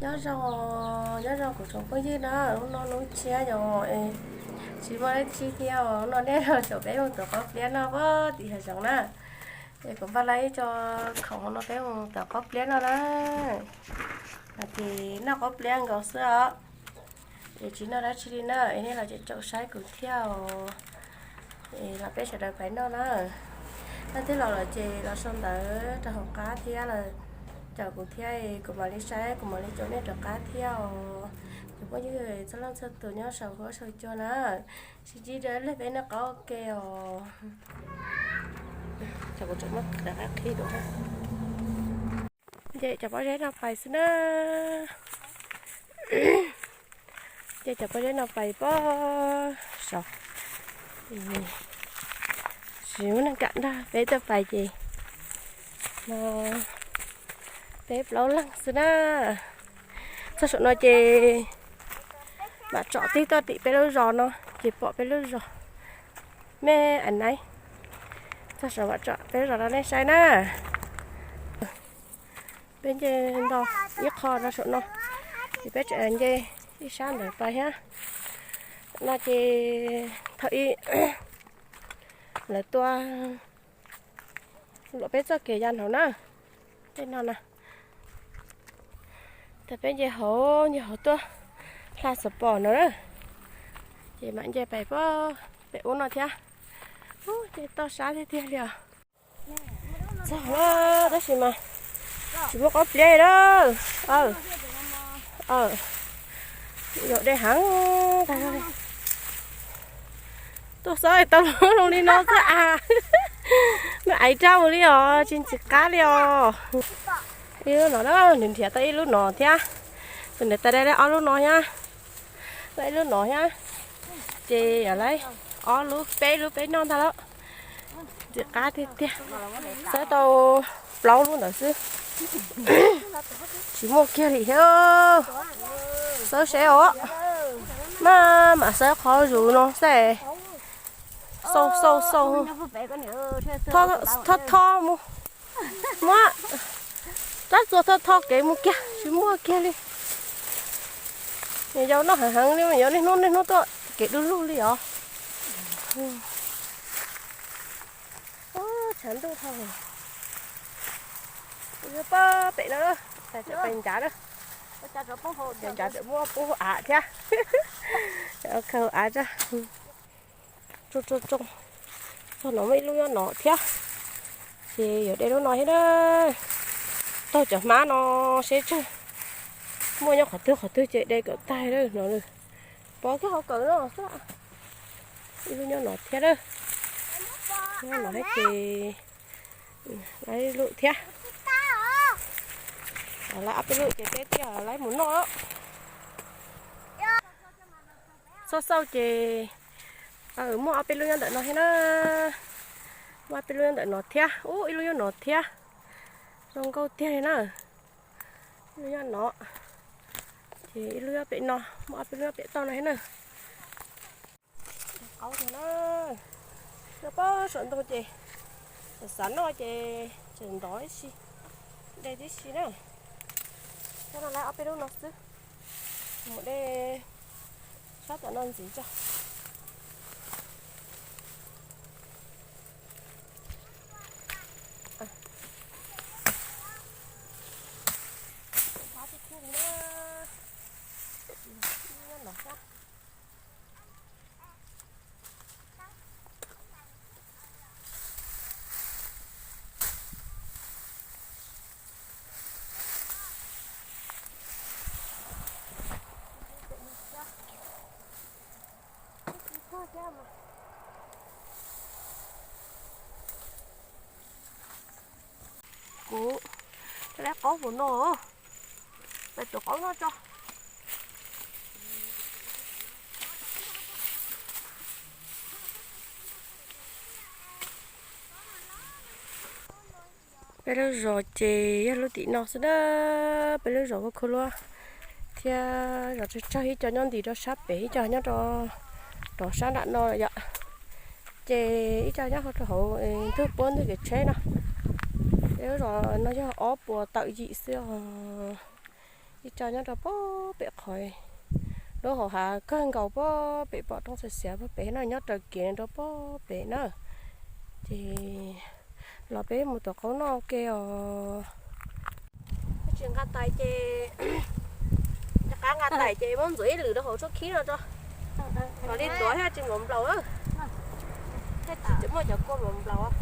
Nyob zoo, nyob zoo kuv tsoom phooj ywg na, hnub no hnub tshiab yom, tsis muaj dab tsi thiab os, no nej los caum peb mus tuav qaub pliab noj pob tim hav zoov na. Es kuv npaj lawv ib co khoom no peb mus tuav qaub pliab noj na. Ces noj qaub pliab nkaus xwb os. Es tsis noj dab tsi li na, es nej los caum saib kuv thiab os. Es los peb sawv daws pais noj na. Leej twg los lawm ces los sau ntawv rau hauv qab thiab los caum kuv thiab, kuv mam li saib, kuv mam li caum nej rov qab thiab os. Cov phooj ywg txhua leej txhua tus nyob saum huab saum cua na, sib ntsib rau ib pliag peb noj qaub ua ke os. Ces cov pob zeb no pais xwb na. Ces cov pob zeb no pais pob saud. Tsis muaj neeg kam nrog peb tuaj pais ces no peb plaub leeg xwb na. Txog saum no ces mam tsom tig tuaj tim peb lub zos no ces pom peb lub zos me a nai. Txog saum mam tsom peb lub zos rau nej saib na. Peb nce ntog ib qho rau saum no, ces peb tseem nce ib sab ntawd pais thiab. No ces thaum ub lawv tua luam peb txoj kev ya hauv na, tej no na. Thaum peb nce hauv, nce hauv tuaj hla xov pom no na, ces mam nce pais pem ub no thiab. Ub, ces toj sab tiag tiag li os. Txog lawm tab sis mas tsis muaj qaub pliab li lawm. Aw, yuav dej heev tag li. Tuaj xwb tau lub zoo li no xwb as. Muaj aiv rau mus li os, tsis ntxim qab li os. Ib lub no na, nws nrhiav tau ib lub no thiab. Tus nws tas dai ob lub no thiab, tau ib lub no thiab. Ces yog lawm ob lub peb lub peb noj ntag lauj. Ntxim qab tiag tiag. Xawb tau plaub lub ntawd xwb, tsis muaj kiag li thiab. Xawb seb os, maj mam xawb qhov zus no xwb. Xauj xauj xauj, thob thob mus, muab rab txuas thob thob kev mus kiag tsis muaj kiag li. Nws yau noj heev heev li, yog niaj hnub niaj hnub tuaj kev du lug li os. Tshav ntuj dhau. Pab pem no, pem ncav na, ncav muab pub hauv av thiab. Khaws hauv av tso. Tsoo tsoo tsoo, txog no muaj ib lub nyob no thiab. Ces yuav de lub no thiab na. Taug cov hmab no seb tsawg, muaj nyob qhov twg qhov twg ces de kom tag no. Pov kiag hauv kawm no xwb. Ib lub nyob no thiab na. Nyob no thiab ces laib lub thiab. Laib ob peb lub ces peb thiaj laib mus noj. Xauj xauj ces muaj ob peb lub nyob ntawm no thiab na. Muaj ob peb lub nyob ntawm no thiab, ub, ib lub nyob no thiab. Zoo nkauj tiag li na. Ib lub nyob no, ces ib lub nyob pem no, muaj ob peb lub nyob pem toj no thiab na. Qaub tiag na. Nyob pab saum ntoo ces xav xav noj ces tseem ntov tib si, de tib si na. Cov no laib ob peb lub no xwb, mus de sab tom no ntxiv tso. Kuv, lab qaub puas no, pais tuav qaub noj tso. Peb lub zos ces yog lub tim no xwb na, peb lub zos kuj khuv luab thiab zos tsawg tsawg, ib co nyob ntim rau sab pem, ib co nyob rau rov sab nram no yom. Ces ib co nyob rau hauv ntug puab ntug kev tsheb no. Peb lub zos no yog ob puas tawm yim xwb os. Ib tsob nyob rau pem qhov lub hauv hav kawg nkaus, pem pom roob xiav xiav pem no, nyob raws kev rau pem na. Ces los peb mus tuav qaub noj ua ke os. Tsis nqa tais ces, rov qab nqa tais ces muab ntxuav ib lwm rau hauv tshuab khib no tso. Los li tuav thiaj tsis nplaum nplaum na. Thiaj tsis muaj cov kua nplaum nplaum.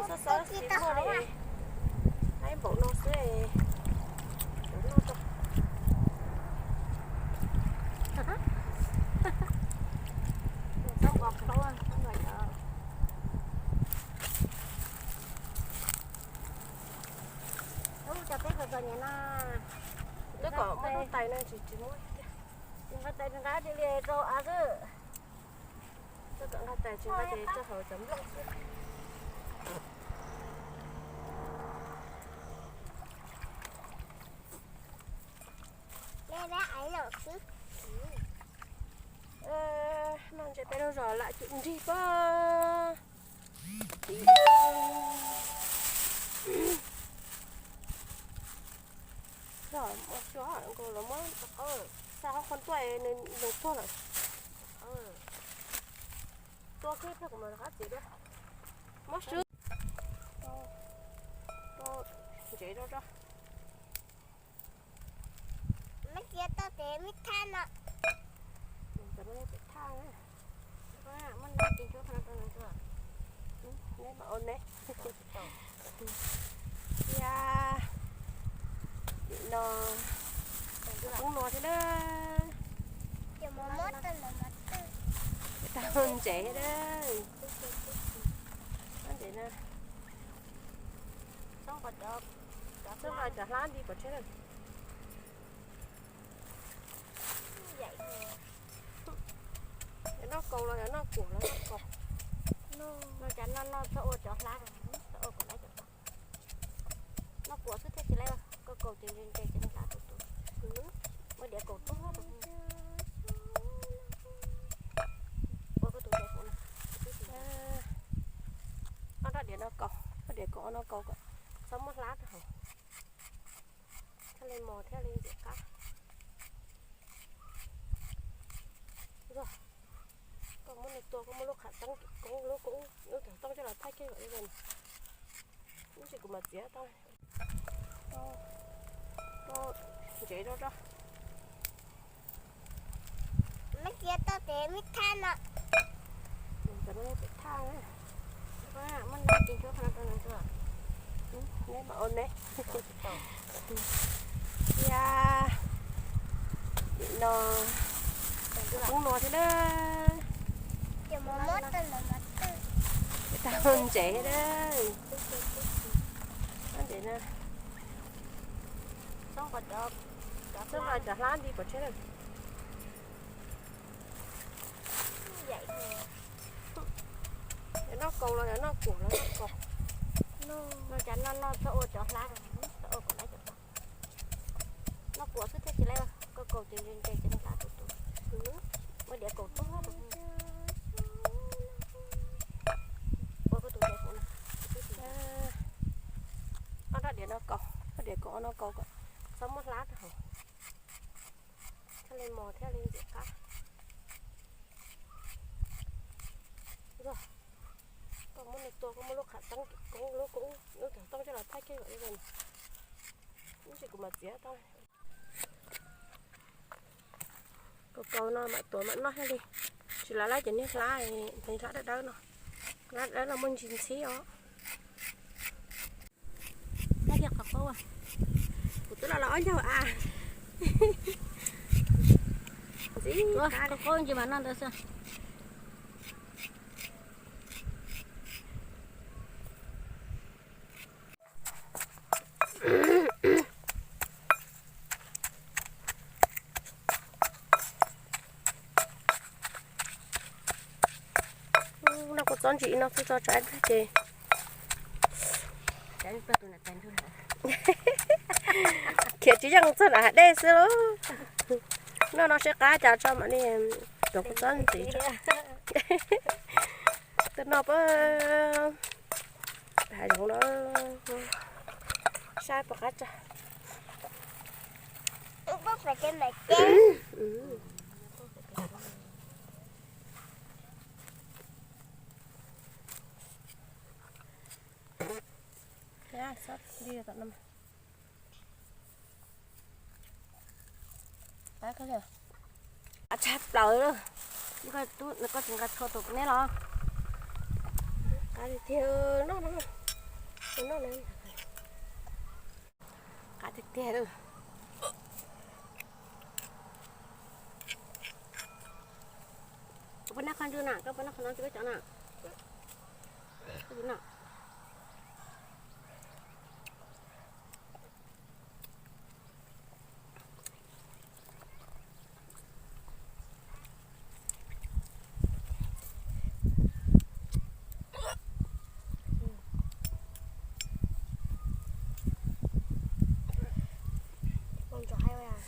Xob xob xis muaj li, ib npaum no xwb. Twb kom muab lub tais no tsis tsis muab tiag. Nqa tais nqa li rau av xwb. Twb kom nqa tais tsis nqa ces rau hauv cov nplooj xwb. Noj ntses peb lub zos lam cum nrig pab. Los muab xa qhov qhov tuaj nws zoo tuag lawm. Tua kiag pliag kuv mam rov qab txiav dua. Muab swb. Ntsev rau rau. Meb cia tau tes meb thaj no. Muab no tis nchuab qhov no rau nws tua. Neb mam ua neb. Cia, tim no, qoob no thiab na. Tau ntsev thiab na. Ntsev na. Txhob nqa cov hlab nti pov tseg na. Yog noj kaus los yog noj kuam los noj kaus. No cas noj noj txhob ua cov hlab, txhob ua kom lab cov hlab. Noj kuam xwb thiaj tsis lab, koj kaus ces ntse ntse ces hlab tus tus. Muaj diav kaus tuag. Ua koj tus ntse kuv no. Ob rab diav no kaus, ob diav kaus no kaus kom txhob muab hlab rau hauv. Thiaj li mos thiaj li ntxim qab. Koj muab nws tua, koj muab lub qhov teeb koob lub koob lub qhov teeb coj los thaij kiag kom zoo. Ib ntsis kuv mam txiav tau. Ntsev rau rau. Meb cia tau tes meb thaj no. Muab no tis nchuab qhov no rau nws tua. Neb mam ua neb. Cia, tim no, qoob no thiab na. Tau ntsev thiab na. Ntsev na. Txhob nqa cov hlab nti pov tseg na. Yog noj kaus los yog noj kuam los noj kaus. No cas noj noj txhob ua cov hlab, txhob ua kom lab cov hlab. Noj kuam xwb thiaj tsis lab, koj kaus ces ntse ntse ces hlab tus tus. Muaj diav kaus tuag. Ua koj tus ntse kuv no. Ob rab diav no kaus, rab diav kaus no kaus kom txhob muab hlab rau hauv. Thiaj li mos thiaj li ntxim qab. Koj muab nws tua, koj muab lub qhov teeb koob lub koob lub qhov teeb coj los thaij kiag kom zoo. Ib ntsis kuv mam txiav tau. Kaus kaus no mam tuav mam noj thiaj li. Tsis lab lab cov niag hlab, niag hlab dawb dawb no. Hlab dawb los muaj ntsis ntxhib os. Kuv twb los los ob ncaug a. Ntxim qab. Qab ntsis mas noj ntawd xwb. Noj kua txob ntsim no xwb tso tsau ib pliag ces khiav tsis yeej txog nram hav dej xwb lauj. Noj no seb qab cas tso mam li tuav kua txob ntxiv tso. Twb noj pab hav zoov no, saib puas qab tso. Qab tshaj plaws, koj tsis nqa txhua tus neb los? Qab tiag tiag, qab tiag tiag. Koj puas noj qhov ntswg na? Koj puas noj qhov no tsis koj cov na?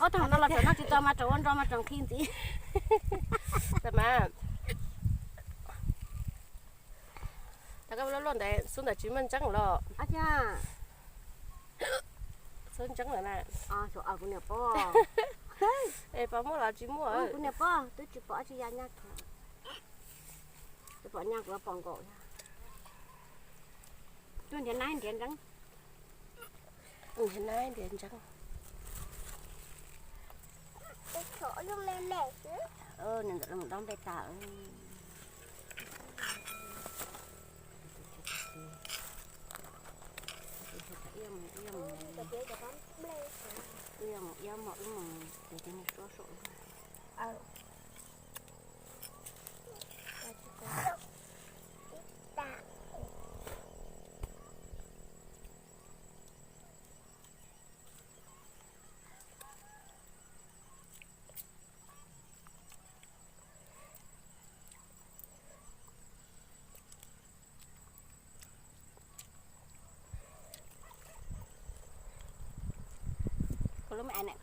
Ob tug no los tseem noj tsis txog mas tseem ua nrog mas tseem khi ntxiv. Mas tas koj loj loj ntawd xub ntawd tsis muaj ntseeb los? Xub ntseeb lawm na. Kuv niam pog, es pom muaj los tsis muaj, kuv niam pog twb tsis pom tsis ya nyaj, tsis pom nyaj kuv pom nkaus. Tuaj nrhiav nab nrhiav ntseeb, nrhiav nab nrhiav ntseeb. Nws ntawm los dob npe tas. Ib mus ib mus, ib mus ib mus, ces nws suab saum. Koj lub me ai na,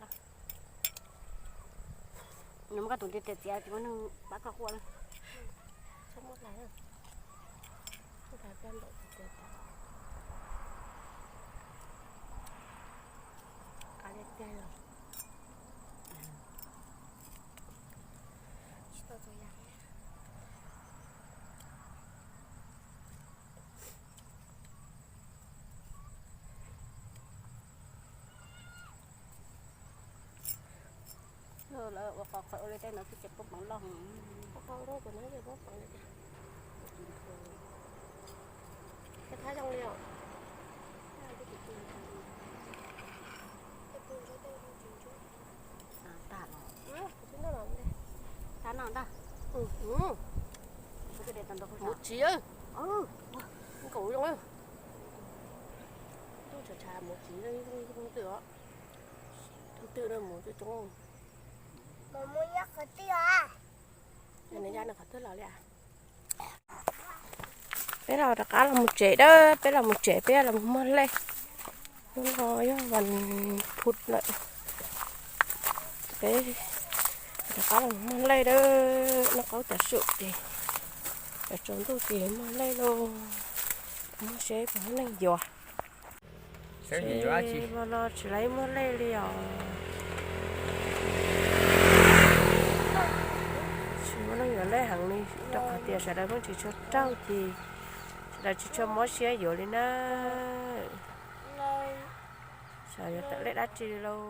nws muab koj tus ntiag riam txiav tsis muaj neeg pab koj quaj li. Lawv ua qhov qhov ua li tej no xwb ces poob peev loj. Tag los, tag no ntag. Mus tsis, nkaus zoo, ntuj tshav tshav mus tsis zoo twm os. Twm no mus twb coob. Nws ya nws qhov twg los li as? Peb los rov qab los mus tsev dawb, peb los mus tsev, peb los mus muag lej. Hnub no yog vas phuv lawm, peb rov qab los mus muag lej dawb. Noj qaub tas sum ces, tsaus ntuj ces muag lej lauj, muag seb puas muaj neeg yuav. Hmo no tsis laib muag lej li os. Tsis muaj neeg yuav lej heev li rau qhov tias sawv daws pheej tsis tshua raug ces sawv daws tsis tshua mob siab yuav li na. Xyov yuav tawm lej dab tsi li lauj.